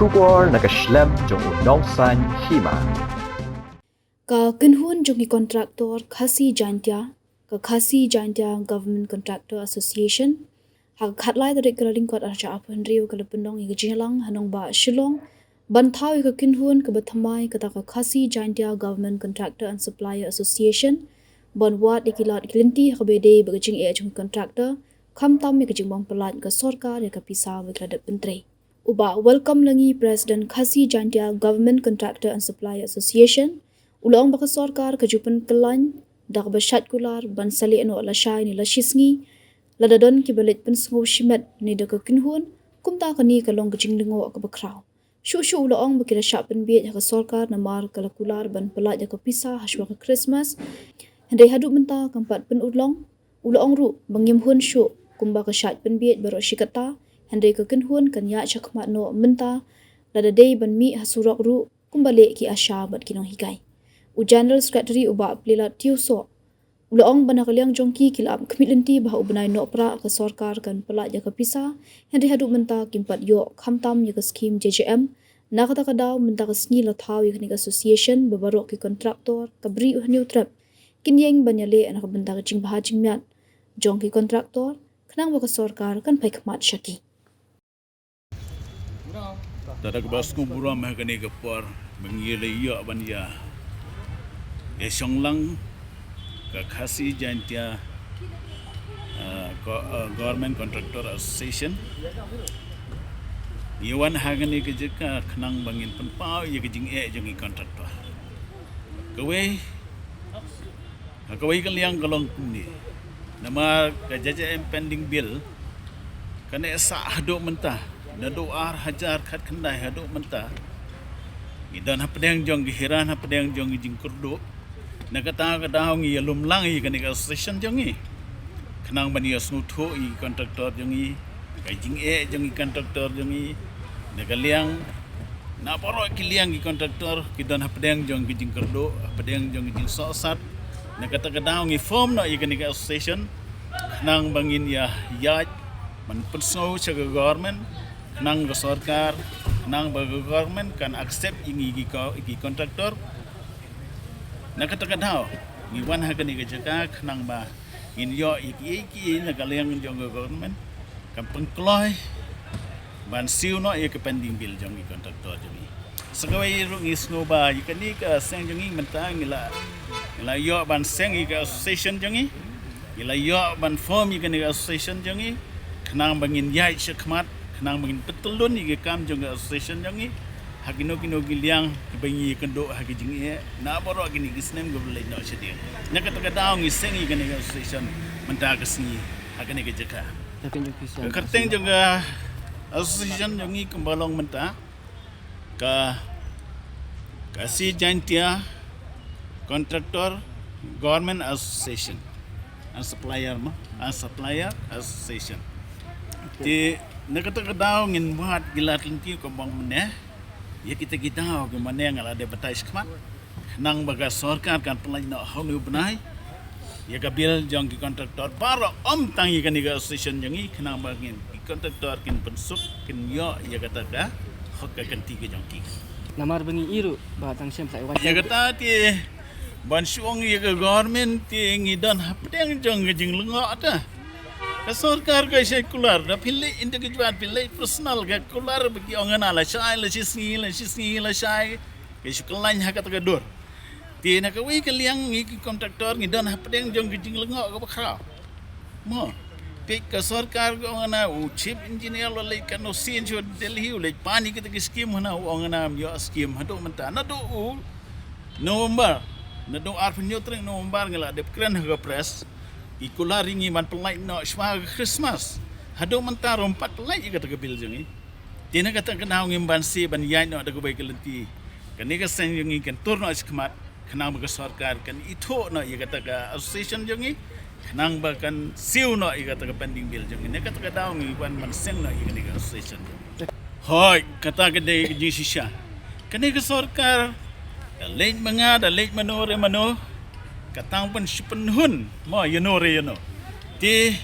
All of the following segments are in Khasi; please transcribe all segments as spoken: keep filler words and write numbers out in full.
Khubor na ka shlem jong u nongsaiñ hima. Ka kynhun jong ki kontraktor Khasi Jaintia, ka Khasi Jaintia Government Contractor Association, ha ka khatlai tarik Kyllalyngkot arhajar arphew hynriew ka la pynlong ïa ka jingïalang ha nongbah Shillong ban thaw ïa ka kynhun kaba thymmai kata ka Khasi Jaintia Government Contractor and Supplier Association ban wad ïa ki lad ki lynti ha kaba ïadei bad ka jingeh jong ki kontraktor, khamtam ïa ka jingbym pyllait ka sorkar ïa ka pisa ba ki la dep pyntrei. U Bah Welcome Langi, President Khasi Jaintia Government Contractor and Supplier Association, u la ong ba ka sorkar ka ju pynkylla da kaba shait kular ban sa leh noh lashai ne lashisngi lada don kiba leit pynsngew shimet ne da ka kynhun, kumta kane ka long ka jinglyngngoh kaba khraw. Shuh shuh u la ong ba ki la shah pynbieit ha ka sorkar namar ka la kular ban pyllait ïa ka pisa hashwa ka Christmas. Hynrei haduh mynta kam pat pynurlong. U la ong ruh ba ngim hun shuh kumba ka shait pynbieit baroh shi katta, hynrei ka kynhun kan ïaid shakhmat noh mynta, lada dei ban mih ha surok ruh kumba leh ki ASHA bad ki nonghikai. U General Secretary u Bah Plielad Tiewsoh u la ong ba na ka liang jong ki, ki la ap khmih lynti ba ha u bnai Nohprah ka sorkar kan pyllait ïa ka pisa, hynrei haduh mynta kim pat ïoh khamtam ïa ka skhim J J M. Na kata ka daw mynta ka sngi la thaw ïa kane ka association ba baroh ki kontraktor, ka Bri U Hynñiewtrep, kin ïeng ban ïaleh na ka bynta ka jingbha jingmiat jong ki kontraktor, khnang ba ka sorkar kan phai khmat sha ki. Te da kaba sngewburom ha kane ka por ba ngi la ïoh ban ïa, ïa shong lang ka Khasi Jaintia, ah, Go-, ah, Government Contractor Association. Ngi wan ha kane ka jaka khnang ba ngin pynpaw ïa ka jingeh jong ki kontraktor. Kawei, ha kawei ka liang ka long kumne. Namar ka J J M pending bill, kane sah haduh mynta, naduh ar hajar khatkhyndai haduh mynta, ngi don hapdeng jong ki hiran, hapdeng jong ki jingkyrduh. Na kata ka daw ngi ïalum lang ïa kane ka association jong ngi, khnang ban ïa sngewthuh ïa ki kontraktor jong ngi, ka jingeh jong ki kontraktor jong ngi. Na ka liang, na baroh ki liang ki kontraktor ki don hapdeng jong ki jingkyrduh, hapdeng jong ki jingsohsat. Na kata ka daw ngi form noh ïa kane ka association, khnang ba ngin ïa ïaid ban pynsngew sha ka government, khnang ka sorkar, khnang ba ka government kan accept ïa ngi ki ko-, ki kontraktor. Na kata ka daw ngi wan ha kane ka jaka khnang ba ngin ïoh ïa kiei kiei na ka liang jong ka government, kan pynkloi ban siew noh ïa ka pending bill jong ki kontraktor jong ngi. Sa kawei ruh ngi sngew ba ïa kane ka seng jong ngi mynta ngi la, ngi la ïoh ban seng ïa ka association jong ngi. Ngi la ïoh ban form ïa kane ka association jong ngi khnang ba ngin ïaid shakhmat, khnang ba ngin pyntylun ïa ka kam jong ka association jong ngi ha kino kino ki liang kiba ngi ïakynduh ha ki jingeh na baroh kine ki snem kiba leit noh shadien. Na kata ka daw ngi seng ïa kane ka association mynta ka sngi ha kane ka jaka. Ka kyrteng jong ka association jong ngi kumba long mynta ka, ka Khasi Jaintia Contractor Government Association and Supplier, ma, and Supplier Association. Te na kata ka daw ngin wad ki lad lynti kumba ong mynne. Ïa kita ki daw ki mynne nga la dep batai shakhmat, khnang ba ka sorkar kan pyllait noh ha une u bnai ïa ka bill jong ki kontraktor baroh, ym tang ïa kane ka association jong ngi, khnang ba ngin ki kontraktor kin pynsuk, kin ïoh ïa kata ka hok ka kynti ka jong ki. Namar ba ngi i ruh ba tang shem sa i wat. Ïa kata te ban shu ong ïa ka government te ngi don hapdeng jong ka jinglyngngoh ta. Ka sorkar ka shait kular, da phi leit individual, phi leit personal ka kular ba ki ong nga lashai, lashisngi, lashisngi, lashai. Ka shu kyllain ha kata ka dur. Te na kawei ka liang ngi ki kontraktor ngi don hapdeng jong ka jinglyngngoh kaba khraw. Mo, peit ka sorkar ka ong nga u chief engineer u la leit katno sien sha Delhi, u leit pan ïa kita ki skim, hana u ong nga ym ïoh skim haduh mynta. Naduh u November, naduh arphew hynñiew tarik November ngi la dep kren ha ka press. Ki kular ïa ngi ban pyllait noh shwa ka Christmas. Haduh mynta ruh ym pat pyllait ïa kata ka bill jong ngi. Te na kata ka daw ngim banse ban ïaid noh da kawei ka lynti. Kane ka seng jong ngi kan tur noh shakhmat, khnang ba ka sorkar kan ithuh noh ïa kata ka association jong ngi, khnang ba kan siew noh ïa kata ka pending bill jong ngi. Na kata ka daw ngi wan ban seng noh ïa kane ka association jong ngi. Hooid, kata ka dei ka jingshisha. Kane ka sorkar da leit ma nga, da leit mano re mano, ka tang pyn shu pynhun mo ïano re ïano. Te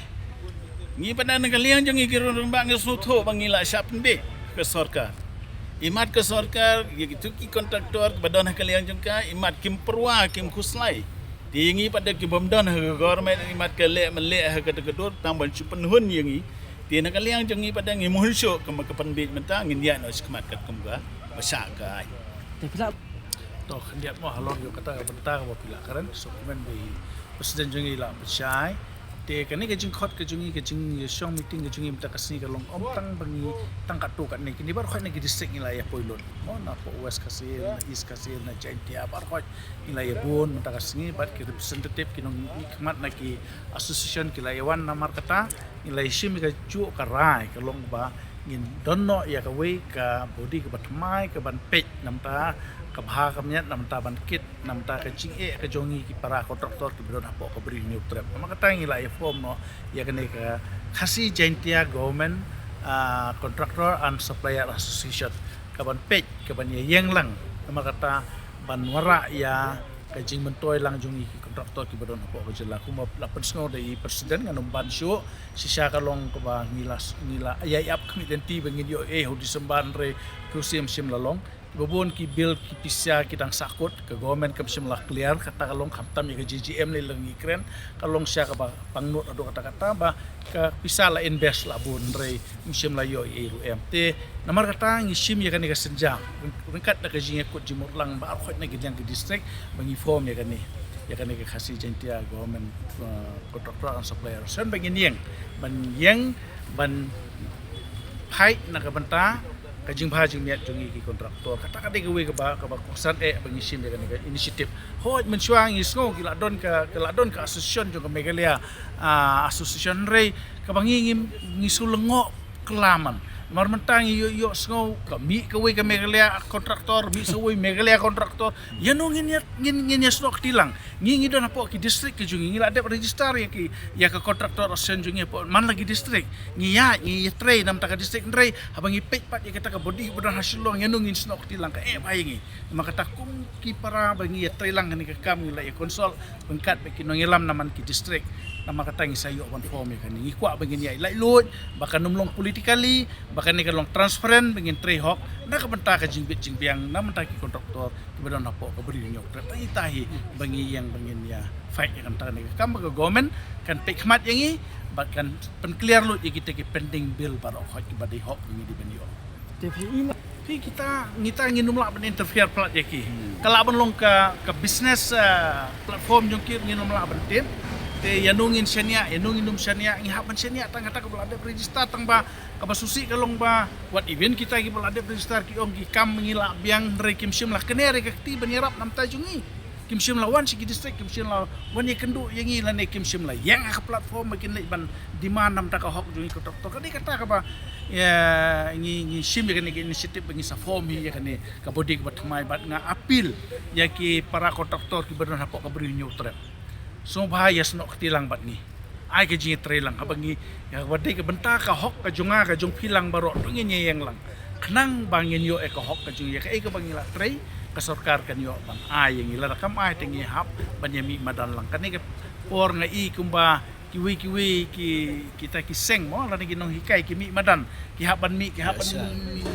ngi pat na ka liang jong ngi ki rangbah ngi sngewthuh ba ngi la shah pynbeit ka sorkar. Imat ka sorkar, ïa kitu ki kontraktor ba don ha ka liang jong ka, imat kim pyrwa, kim khuslai. Te ïa ngi pat da ki bym don ha ka government, imat ka leh mynleh ha kata ka dur, tang ban shu pynhun ïa ngi. Te na ka liang jong ngi pat da ngi mohon shuh, ka ma ka pynbiej mynta, ngin ïa noh shi khmat katkum ka ba shah ka ai. Te phi lah. To khyndiat mo halor ïa kata ka bynta ka ba phi lah kren, so kumne ba i president jong ngi la pynshai. Te kane ka jingkhot ka jong ngi, ka jingïashong meeting ka jong ngi mynta ka sngi ka long ym tang ba ngi tang katto katne, kine baroh khoit na ki district ngi la ïa poi lut. Mo, na poh West Khasi Hills, na East Khasi Hills, na Jaintia, baroh khoit ngi la ïa bun mynta ka sngi bad ki representative ki nongmihkhmat na ki association ki la ïa wan. Namar kata ngi la ïa shim ïa kajuh ka rai ka long ba ngin don noh ïa kawei ka body kaba thymmai kaban peit na bynta ka bha ka miat, na bynta ban kit, na bynta ka jingeh ka jong ngi ki para kontraktor kiba don hapoh ka Bri u Hynñiewtrep. Namar kata ngi la ïa form noh ïa kane ka Khasi Jaintia Government, ah, Contractor and Supplier Association, kaban peit, kaban ïa ïeng lang, namar kata ban wanrah ïa ka jingmyntoi lang jong ngi ki kontraktor kiba don hapoh ka jylla. Kumba la pynsngew da i president, ngan ym ban shuh, shisha ka long kaba ngi la, ngi la ïa ïap khmih lynti ba ngin ïoh ei ha u December, hynrei phi u shem shim la long. Ba bun ki bill ki pisa ki dang sahkut, ka government kam shym la clear, kata ka long khamtam ïa ka J J M lei lei ngi kren, ka long sha kaba pangnud haduh katta katta ba ka pisa la invest la bun, hynrei ym shym la ïoh ei ruh em. Te namar kata ngi shim ïa kane ka sienjam ryngkat da ka jingïakut jingmut lang baroh khoit na ki liang ki district ba ngi form ïa kane, ïa kane ka Khasi Jaintia Government, uh, Contractor and Supplier Association ba ngin ïeng ban ïeng ban fight na ka bynta ka jingbha jingmiat jong ngi ki kontraktor. Kata ka dei kawei kaba, kaba kongsan eh ba ngi shim ïa kane ka initiative. Hooid, mynshuwa ngi sngew ki la don ka, ki la don ka association jong ka Meghalaya, ah, association, hynrei kaba ngi, ngi, ngi shu lyngngoh kylla man. Namar mynta ngi ïoh, ïoh sngew ka mih kawei ka Meghalaya kontraktor, mih sa wei Meghalaya kontraktor. Ïa no ngin ïa, ngin, ngin ïa snoh kti lang. Ngi, ngi don hapoh ki district ki jong ngi, ngi la dep register ïa ki, ïa ka contractor association jong ngi hapoh man la ki district. Ngi ïa, ngi ïa trei na bynta ka district, hynrei haba ngi peit pat ïa kata ka body ba don ha Shillong, ïa no ngin snoh kti lang, ka eh bha ïa ngi. Namar kata kum ki para ba ngi ïa trei lang kane ka kam ngi la ïa consult ryngkat bad ki nongïalam na man ki district. Namar kata ngi sa ïoh ban form ïa kane. Ngi kwah ba ngin ïa laitluid, ba kan ym long politically, ba kane kan long transparent, ba ngin trei hok na ka bynta ka jingbit jingbiang na bynta ki kontraktor kiba don hapoh ka Bri u Hynñiewtrep. Tang ita hi ba ngi ïeng ba ngin ïa fight ïa kane ka kam ba ka government kan peit khmat ïa ngi bad kan pynclear lut ïa kita ki pending bill baroh khoit kiba dei hok ba ngi dei ban ïoh. Te phi i na phi kita, ngita ngin ym lah ban interfere palat ïa ki. Hmm. Ka lah ban long ka, ka business, ah, platform jong ki, ngin ym lah ban tip. Te ïa no ngin shaniah, ïa no ngin ym shaniah, ngi hap ban shaniah tang kata kaba la dep register, tang ba kaba sngewsih ka long ba wat even kita kiba la dep register ki ong ki kam ngi lah biang, hynrei kim shym la kner ïa ka kti ban ïarap na bynta jong ngi. Kim shym la wan sha ki district, kim shym la wan ïakynduh ïa ngi lane kim shym la ïeng ha ka platform ba kin leit ban demand na bynta ka hok jong ngi ki kontraktor. Ka dei kata kaba, ïa, ngi, ngi shim ïa kane ka initiative ba ngi sa form hi ïa kane ka body kaba thymmai bad nga appeal ïa ki para kontraktor kiba don hapoh ka Bri u Hynñiewtrep. Sngewbha ïa snoh kti lang bad ngi. Ai ka jingïatrei lang, haba ngi, ïa, haba dei ka bynta ka hok ka jong nga ka jong phi lang baroh, to ngin ïa ïeng lang. Khnang ba ngin ïoh ïa ka hok ka jong ngi, ïa kaei kaba ngi la trei, ka sorkar kan ïoh ban ai ïa ngi, lada kam ai te ngi hap ban ïa mih madan lang. Kane ka por nga i kumba kiwei kiwei ki, kita ki seng mo, lane ki nonghikai ki mih madan, ki hap ban mih, ki hap ban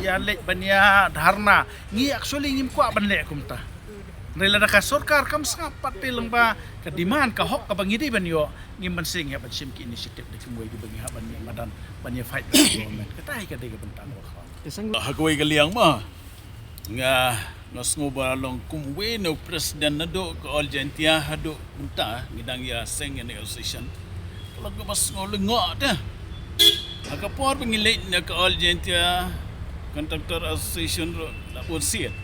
ïa leit ban ïa dharna. Ngi actually ngim kwah ban leh kumta. Hynrei lada ka sorkar kam sngap pat te lyngba ka demand ka hok kaba ngi dei ban ïoh, ngim banse ngi hap ban shim ki initiative da kumwei kiba ngi hap ban ïa madan, ban ïa fight da ka government. Kata hi ka dei ka bynta ka hok. Ha kawei ka liang ma nga, nga sngew ba long kumwei na u president naduh ka All Jaintia haduh mynta ngi dang ïa seng ïa negotiation. Ka long kaba sngew lyngngoh te. Ha ka por ba ngi leit na ka All Jaintia Contractor Association ruh la bun sien.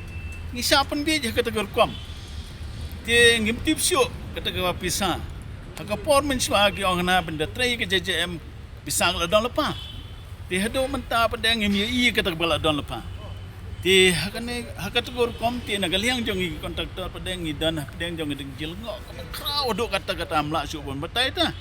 Ngi shah pynbiej ha kata ka rukom. Te ngim tip shuh kata ka pisa. Ha ka por mynshuwa ki ong hana ban da trei ka J J M pisa ka la don lypa. Te haduh mynta pat ngim ïohi kata ka ba la don lypa. Te ha kane, ha kata ka rukom te na ka liang jong ngi ki kontraktor pat ngi don ha pdeng jong ngi dang jylliew kaba khraw haduh katta katta, ym lah shuh ban batai ta.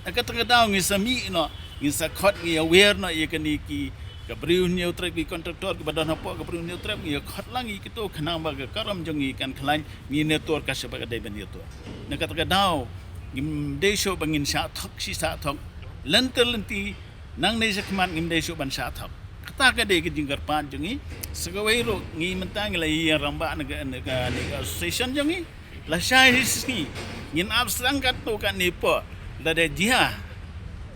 Ha kata ka daw ngin sa mih noh, ngin sa khot, ngin ïa wer noh ïa kane ki, ka Bri u Hynñiewtrep, ki kontraktor kiba don hapoh ka Bri u Hynñiewtrep, ngin ïa khot lang ïa kito khnang ba ka karam jong ngi kan khlaiñ, ngin ïa tur ka shaba ka dei ban ïa tur. Na kata ka daw ngim dei shuh ba ngin shah thok shi shah thok. Lynter lynti, nangne shakhmat ngim dei shuh ban shah thok. Kata ka dei ka jingkyrpad jong ngi. Sa kawei ruh ngi mynta ngi la ïa rangbah na ka, na ka, na ka association jong ngi. Lashai hi sngi ngin ap sdang katto katne por. Lada jia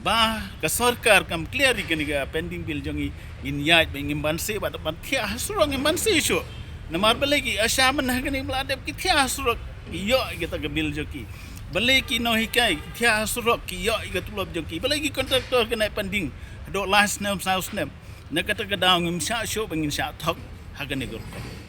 ba ka sorkar kam clear ïa kane ka pending bill jong ngi, ngin ïaid ba ngin banse, bad ban thiah ha surok ngin banse shuh. Namar balei ki ïasha mynta ha kane ba la dep ki thiah ha surok, ki ïoh ïa kata ka bill jong ki. Balei ki nonghikai ki thiah ha surok, ki ïoh ïa ka tulop jong ki. Balei ki contractor ki nai pending haduh lai snem saw snem. Na kata ka daw ngim shah shuh ba ngin shah thok ha kane ka rukom.